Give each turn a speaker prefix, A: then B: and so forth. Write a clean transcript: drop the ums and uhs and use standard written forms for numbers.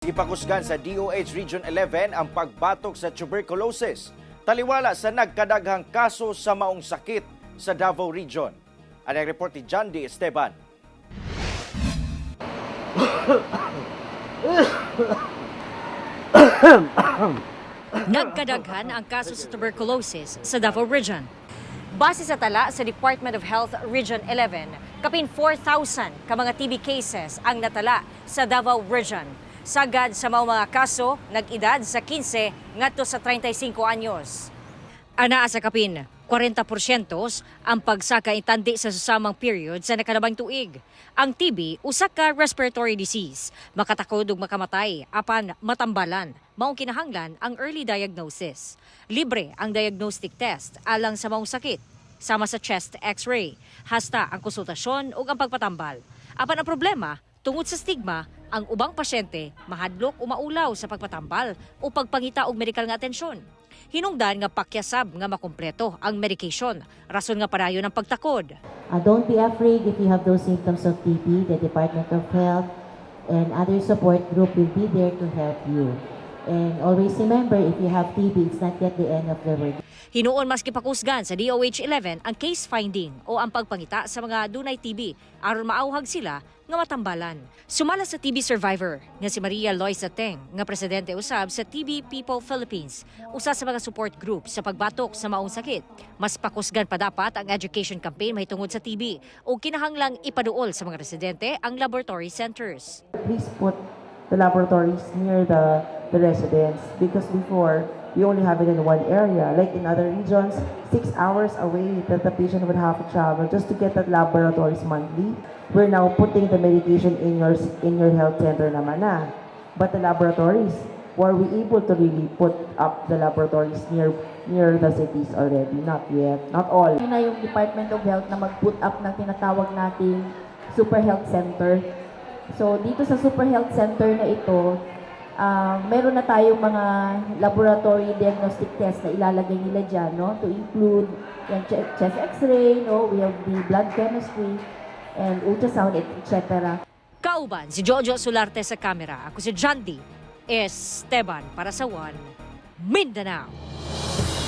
A: Gipakusgan sa DOH Region 11 ang pagbatok sa tuberculosis. Taliwala sa nagkadaghang kaso sa maong sakit sa Davao Region. Ang report ni John D. Esteban.
B: Nagkadaghan ang kaso sa tuberculosis sa Davao Region. Base sa tala sa Department of Health Region 11, kapin 4,000 ka mga TB cases ang natala sa Davao Region. Sagad sa mga kaso, nag-edad sa 15 ngadto sa 35 anyos. Anaa sa kapin 40% ang pagsaka itandi sa susamang period sa nakalabang tuig. Ang TB usa ka respiratory disease, makatakod ug makamatay apan matambalan. Maong kinahanglan ang early diagnosis. Libre ang diagnostic test alang sa maong sakit sama sa chest x-ray, hasta ang konsultasyon ug ang pagpatambal. Apan ang problema, tungod sa stigma, ang ubang pasyente mahadlok o maulaw sa pagpatambal o pagpangita og medikal nga atensyon. Hinungdan nga pakyasab nga makumpleto ang medication, rason nga padayon ang pagtakod.
C: Don't be afraid if you have those symptoms of TB. The Department of Health and other support group will be there to help you. And always remember, if you have TB, it's not yet the end of the world.
B: Hinuon mas gipakusgan sa DOH 11 ang case finding o ang pagpangita sa mga dunay TB aron maauhag sila nga matambalan. Sumala sa TB survivor nga si Maria Loisa Teng nga presidente usab sa TB People Philippines, usa sa mga support group sa pagbatok sa maong sakit. Mas pakusgan pa dapat ang education campaign mahitungod sa TB o kinahanglang ipaduol sa mga residente ang laboratory centers.
D: Please put the laboratories near the residents because before we only have it in one area. Like in other regions, 6 hours away that the patient would have to travel just to get that laboratories monthly. We're now putting the medication in your health center naman na. But the laboratories, were we able to really put up the laboratories near the cities already? Not yet. Not all.
E: Yun na yung Department of Health na mag-put up ng tinatawag nating Super Health Center. So, dito sa Super Health Center na ito, meron na tayong mga laboratory diagnostic test na ilalagay nila dyan, no? To include yung chest x-ray, no? We have the blood chemistry, and ultrasound, etc.
B: Kauban si Jojo Solarte sa kamera. Ako si Jandy Esteban para sa One Mindanao.